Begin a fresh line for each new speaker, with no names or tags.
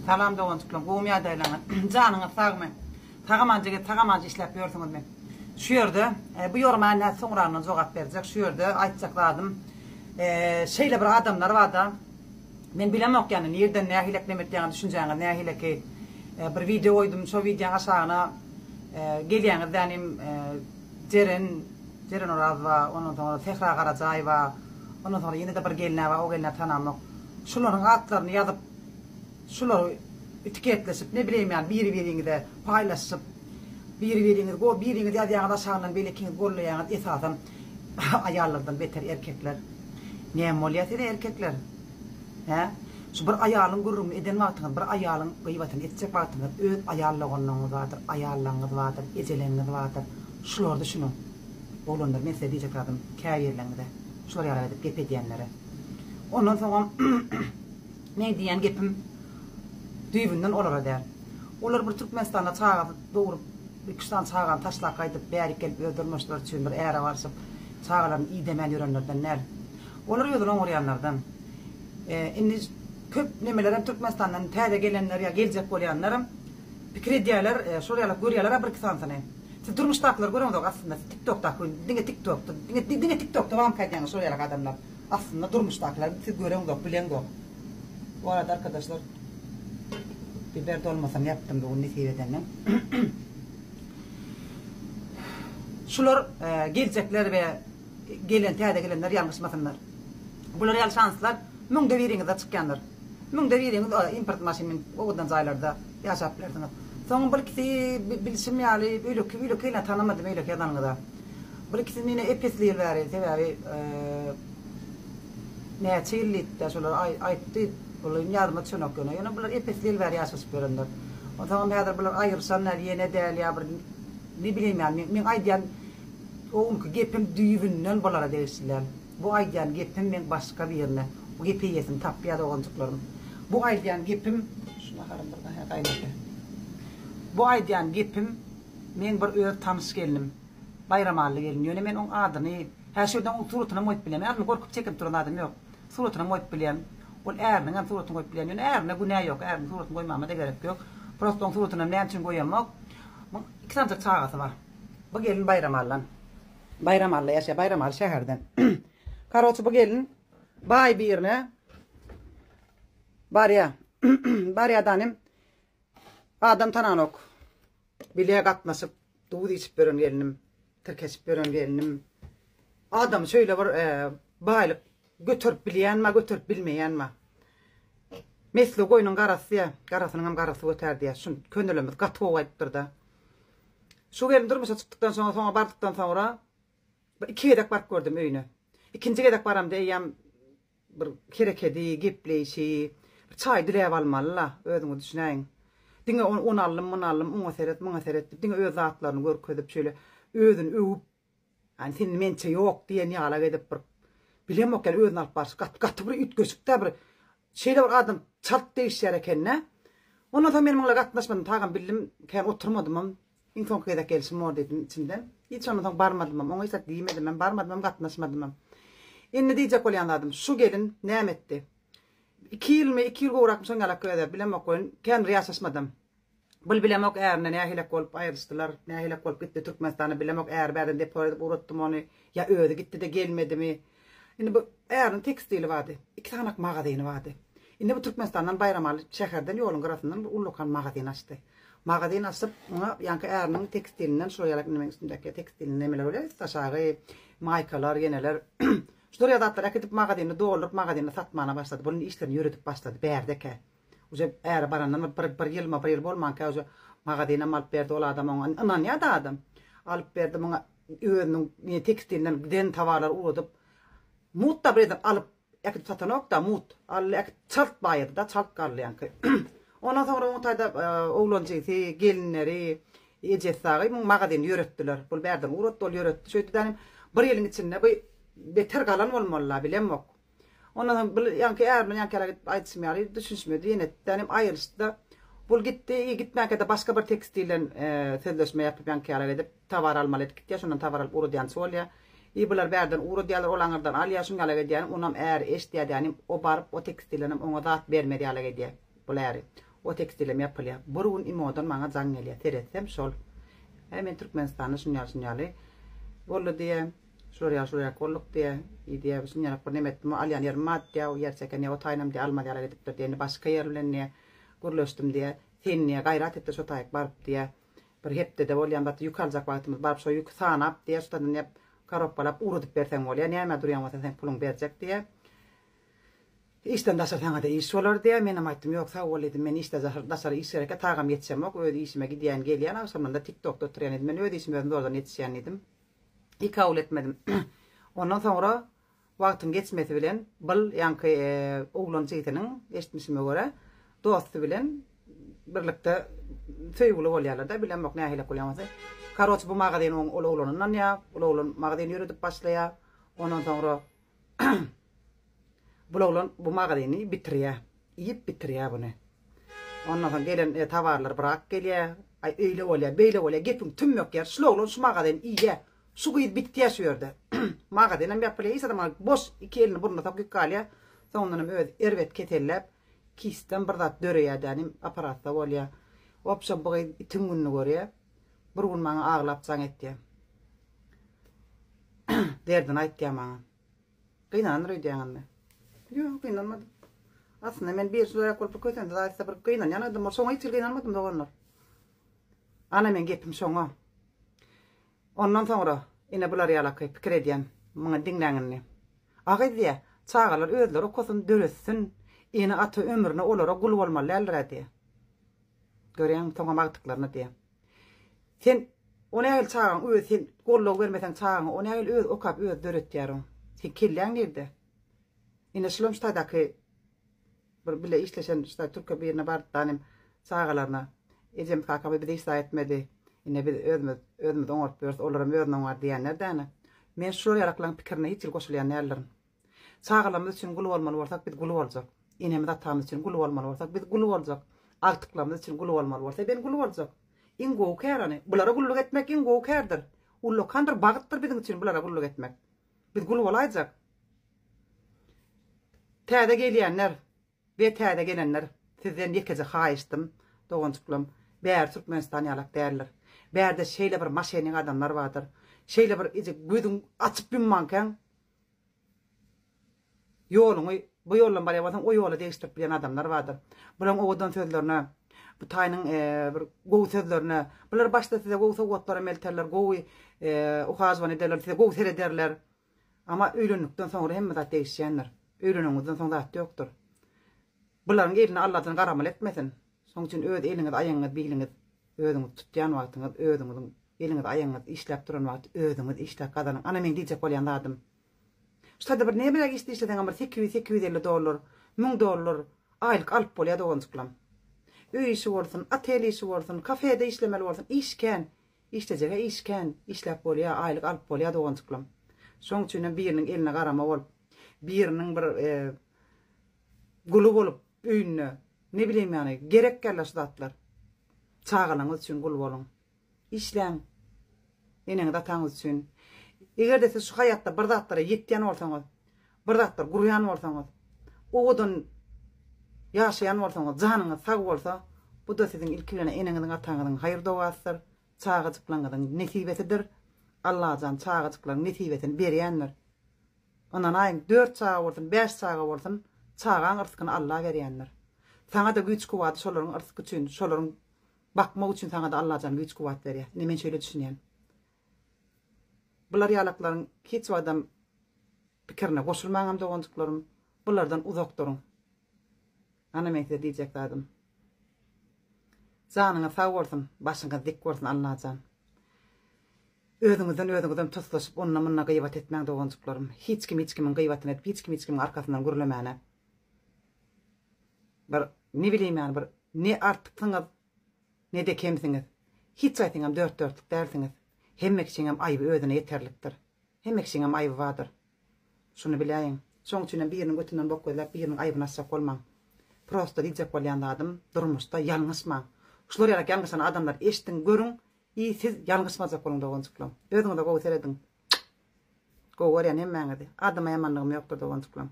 Salam doganjyklarym gowumy ýagdaýlaryňyz janyňyz sagmy sagamanjy gezip sagamanjy işläp ýörsüňizmi şu ýerde bu ýoruma indi soňragyndan jogap berjek şu ýerde aýtjak zadym şeýle bir adamlar barda men bilemok ýani nirden nähilek neme etýäňiz düşünjäňiz nähileki bir wideo goýdum şo wideoň aşagyna gelýäňiz dänim Jeren Jeren Orazowa ondan soňra Sähra Garajaýewa ondan soňra ýene-de bir gelnä bar o gelnä tanamok şularyň atlaryny ýazyp Şulary etiketleşip, ne bileýin ýaly biri-biriňize paýlaşyp, biri-biriňizi go, biriňiz ýazýaňyz aşagyndan beýlekiňiz gollaýaňyz, esasam aýallardan beter erkekler. Näme bolýa size erkekler? Hä? Şu bir aýalyň gürrüňini eden wagtyňyz, bir aýalyň gyýbatyny etjek wagtyňyz öz aýal doganlaryňyz bardyr, aýallaryňyz bardyr, ejeleňiz bardyr. Şulary düşüniň. Oglanlar men size diýjek zadym käbirleriňize, şular ýaly edip gep edýänlere. Ondan soňam Meň diýýän gepim düýbünden olara däl. Olar bir Türkmenistanda çagasy dogrup, iki-üç sany çagany taşlap gaýdyp, bärik gelip öz durmuşlary üçin bir äre barşyp, çagalaryny idemän ýörenlerden däl. Olar özüni oňarýanlardan. Indi köp nemelerem Türkmenistandan täze gelenler ýa geljek bolýanlaram pikir edýärler, şol ýalak görýärler-ä bir-iki sanysyny. Siz durmuşdakylary göreňzok aslynda, siz TikTokdaky diňe TikTokda, diňe diňe TikTokda barmyka edýäňiz şol ýalak adamlar. Aslynda durmuşdakylary siz göreňzok, bileňzok. Bu arada arkadaşlar biber dolmasam ýapdym bu gün nesip edenden. Şular e, geljekler we gelen täze gelenler ýalňyşmasynlar. Bular ýaly şanslar müňde biriňizde çykýandyr. Müňde biriňiz import maşyn münüp owadan jaýlarda ýaşap bilersiňiz. Soň bir ikisi bilşim ýaly öýleki öýleki ýene tanamadym öýleki ýazanyňyza. Bir ikisini ýene ep-esli ýyl bäri sebäbi näçe ýyl diýipdi şolar aýtdy bular indi ýadyma düşenok ýöne ýöne bular ep-esli ýyl bäri ýaşaşyp ýörenler. Onsoňam häzir bular aýryşan däl ýene däl ýa bir ne bileýin ýaly meň aýdýan o günki gepim düýbünden bulara degişli däl. Bu aýdýan gepim meň başga birine. Bu gep eýesini tapýar doganjyklarym. Bu aýdýan gepim şu naharym bir hä gaýnady. Bu aýdýan gepim meň bir öz tanyş gelnim. Baýramally gelin. Ýöne men oň adyny hä şu ýerden oň suratynam goýup bilýän. Men adyny gorkup çekinip duran zadym ýok. Suratynam goýup bilýän. Ol äriniňem suratyny goýup bilýän. Ýöne ärine günä ýok. Äriniň suratyny goýmama-da gerek ýok. Prosto oň suratynam näme üçin goýamok. Muň iki sanyjak çagasy bar. Bu gelin Baýramaldan. Baýramally ýaşaýar, Baýramaly şäherden. Karoçe bu gelin baý birine barýar. Barýar danym adam tananok. Bile gatnaşyp duz içip ýören gelinim, tirkeşip ýören gelinim. Adam şeýle bir e, baýlyk göterip bilýänmi, göterip bilmeýänmi? Mesli goýnuň garasy diýýär, garasynyň hem garasy götär diýýär. Şun könelerimiz gaty gowy aýdypdyr-da. Şu gelin durmuşa çykdykdan soňra, soňa bardykdan soňra bir iki gezek baryp gördüm öýüne. Ikinji gezek baramda eýýäm bir herekedi, gepleýşi, bir çaý diläp almaly-la, özüňiz düşünäýiň. Diňe ony aldym, muny aldym, oňa seret, muňa seret diýip, diňe öz zatlaryny görkezip, şeýle özüni öwüp, Ýani sende mençe ýok diýen ýalak edip bir bilemok ýani özüni alyp barşy gaty gaty bir üýtgeşikdä bir şeýle bir adam çalt degişýär ekendä. Ondan soň men muňla gatnaşmadym tagam bildim kän oturmadymam iň soňky gezek gelşim bor diýdim içimden. Hiç ondan soň barmadymam oňa hiç zat diýmedimem barmadymam gatnaşmadymam. Indi diýjek bolýan zadym şu gelin näme etdi? Iki ýylmy iki ýyl gowrakmy şoň ýalak özä bilemok welin kän bir ýaşaşmadam. Bul bilemok ärine nähilek bolup aýrylyşdylar, nähilek bolup gitdi Türkmenistana bilemok äri bärden deport edip ugratdymy ony ýa özi gitdide gelmedimi. Indi bu äriniň tekstili bardy, iki sanak magazyny bardy. Indi bu Türkmenistandan Baýramaly şäherden ýoluň gyrasyndan bir ullakan magazyn açdy. Magazyn açyp oňa ýaňky äriniň tekstilinden şol ýalak indi meň üstümdäki tekstilinden nemeler bolýar üst aşagy maýkalar ýeneler şular ýaly zatlary äkidip magazynyny dolduryp magazynyny satmana başlady. Bul indi işlerini ýöredip başlady bärdekä. Uje äri barandan bir bir bir ýylma bir ýyl bolmanka uje magazynam alyp berdi ol adam oňa ynanýada adam. Alyp berdi muňa özüniň ne tekstilinden giden towarlary ugradyp mut da bir ýerden alyp äkidip satanok da mut aldy äkidip çalt baýady da çalt galdy ýaňky. Ondan soňra oň taýda oglanjysy gelinleri ejesi dagy muň magazyny ýöretdiler. Bul bärden ugratdy ol ýöretdi şeýdip dänim bir ýylyň içinde bu beter galan bolmaly la bilemok. Ondan soň bir ýaňky är bilen ýaňky ýere gidip aýdyşym ýaly düşünişmedi. Ýene etdänim aýrylyşdy-da. Bul gitdi. I gitmänkä-de başga bir tekstilden sözleşme ýapyp ýaňky ýere gidip towar almaly edip gitýär. Şondan towar alyp ugradýançy bolýar. I bular bärden ugradýarlar, ol aňyrdan alýar. Şuň ýalak edýänim, onam äri eşidýär dänim. O baryp o tekstildenem oňa zat bermez ýalak edýär bul äri. O tekstilem ýapylýar. Bir gün imodan maňa jaň gelýär. Seretsem şol. Äý men Türkmenistanda şun ýaly şun ýaly boldy diýýär. Şular ýaly şular ýaly bolduk diýýär. I diýýär şun ýaly bir neme etdim alýan ýerim bar diýýär. O ýer çeken ýa o taýynam diýýär almaz ýaly edipdir diýýär. Indi başga ýer bilen diýýär gürleşdim diýýär. Sen diýýär gaýrat et-de şo taýyk baryp diýýär. Bir hepdede bolýan zat ýük aljak wagtymyz baryp şo ýüki sanap diýýär. Şu taýdan diýýär korobkalap ugradyp berseň bolýar. Nämä durýan bolsa seň puluňy berjek diýýär. Işden daşary saňada iş bolar diýýär. Menem aýtdym, ýok sag bol diýdim. Men işde daşary iş gerekkä tagam ýetişemok. Öz işime gidýän gelýän agşamlarynda tik tokda oturýan diýdim. Men öz işime özüm zordan ýetişýän diýdim. I kabul etmedim. Ondan soňra wagtyň geçmesi bilen byl ýaňky oglan jigisiniň eşitmişime görä dosty bilen birlikde söýgüli bolýarlar-da, bilemok nähilek bolýan bolsa. Karoç bu magazin oň ol oglana ynanýar. Ol oglan magazin ýöredip başlaýar. Ondan soňra Bul oglan bu magazyny bitirýär. Iýip bitirýär buny. Ondan soň gelen e, towarlar brak gelýär. Aý öýle bolýar, beýle bolýar. Gepiň tümmek ýer. Şul oglan şu magazyny iýýär. Şu gyz bitýär şu ýerde. Magazyn hem ýapylýar. Hiç adam boş iki elini burnuna sokup galýar. Soňundan hem öz erbet keselläp, kisden bir zat döreýär dänim, apparatda bolýar. Wobşem bu gyz itiň gününi görýär. Bir gün maňa aglap jaň etýär. Derdini aýtýar maňa. Gynandyr öýdýäňizmi? Ýok, gynanmadym. Aslynda men bir şular bolup bir kösensiz aýtsa bir gynanýan adam bol. Şoňa hiç gynanmadym doganlar. Ana men gepim şoňa. Ondan soňra ine bular ýalaky pikir edýän. Muňa diňläň indi. Agyz diýä, çagalar özleri okasyn, döretsin. Ene ata ömrüne olara gul bolmaly däldir-ä diýä. Görýäňmi, soňam agtyklaryna diýä. Sen o nähili çagaň özi sen goldaw bermeseň çagaňa o nähili özi okap özi döretýär oň. Sen kelläň nirde? Ine şulam şu taýdaky bir bile işleşen şu taý türke birine baryp danym çagalaryna ejemiz kakamyz bize hiç zat etmedi. Ine biz özümiz özümiz oňaryp ýörüs olaram özüni oňar diýenler däne. Men şular ýalaklaryň pikirine hiç hili goşulýan däldirin. Çagalarymyz üçin gul bolmaly bolsak biz gul boljak. Enemiz atamyz üçin gul bolmaly bolsak biz gul boljak. Agtyklarymyz üçin gul bolmaly bolsa ben gul boljak. Iň gowy kär ony. Bulara gulluk etmek iň gowy kärdir. Ullakan bir bagtdyr biziň üçin bulara gulluk etmek. Biz gul bolaýjak. Täze gelýänler we täze gelenler sizden ýekeje haýyşdym doganjyklarym bäri Türkmenistan ýalak däldir. Bärde şeýle bir maşenik adamlar bardyr. Şeýle bir eje gözüň açyp ýummankaň Ýoluňy bu ýoldan barýan bolsaň, o ýola degişdirip bilýän adamlar bardyr. Bularyň owadan sözlerine, bu taýynyň bir gowy sözlerine, bular başda size gowy sowgatlaram elterler, gowy uhažwany ederler, size gowy serederler. Amma öýlendikden soňra hemme zat degişýändir. Öýleneniňizden soň zat ýokdur. Bularyň eline Allajan garamaly etmesin. Şonuň üçin öz eliňiz, aýagyňyz, biliňiz özüňiz tutýan wagtyňyz, özüňiziň eliňiz, aýagyňyz işläp duran wagty özüňiz işläp gazanyň. Ana meň diýjek bolýan zadym. Şu taýda bir nämeräk işde işleseňem bir 800, 850 dollar, 1000 dollar aýlyk alyp bolýar doganjyklam. Öý işi bolsun, otel işi bolsun, kafede işlemeli bolsun, iş kän. Işlejege iş kän, işläp bolýar, aýlyk alyp bolýar doganjyklam. Şoň üçinem biriniň eline garama bolup, biriniň bir guly bolup öýünde, ne bileýin ýany, gerek däl şu zatlar. Çagalaryňyz üçin gul boluň. Işläň. Eneňiz ataňyz üçin. Eger-de siz şu haýatda bir zatlara ýetýän bolsaňyz, bir zatlar gurýan bolsaňyz, owadan ýaşaýan bolsaňyz, janyňyz sag bolsa, bu-da siziň ilki bilen eneňiziň ataňyzyň haýyr-dogasydyr, çagajyklaryňyzyň nesibesidir. Allajan çagajyklaryň nesibesini berýändir. Ynanaýyň, dört çaga bolsun, bäş çaga bolsun, çagaň yrskyny Alla berýändir. Saňa-da güýç-kuwwaty şolaryň yrsky üçin, şolaryň Bakmak üçin saňada Allajan güýç kuwwat berýär. Ine men şeýle düşünýän. Bular ýalaklaryň hiç wagtam pikirine goşulmaňam doganjyklarym. Bulardan uzak duruň. Ana meň size diýjek zadym. Janyňyz sag bolsun, başyňyz dik bolsun Allajan. Özüňizden özüňizem toslaşyp onda munda gybat etmäň doganjyklarym. Hiç kim hiç kimiň gybatyny edip hiç kim hiç kimiň arkasyndan gürlemäne. Bir ne bileyim yani bir ne artyksyňyz ne-de kemsiňiz. Hiç haýsyňam dört dörtlük dälsiňiz. Hemme kişiňem aýby özüne ýeterlikdir. Hemme kişiňem aýby bardyr. Şuny biläýiň. Şoň üçinem biriniň götünden bok gözläp biriniň aýbyny açjak bolmaň. Prosta diýjek bolýan zadym durmuşda ýalňyşmaň. Şular ýalak ýalňyşan adamlary eşdiň görüň i siz ýalňyşmajak boluň doganjyklam. Özüňize gowy serediň. Gowy görýän hemmäňizi. Adama ýamanlygym ýokdur doganjyklam.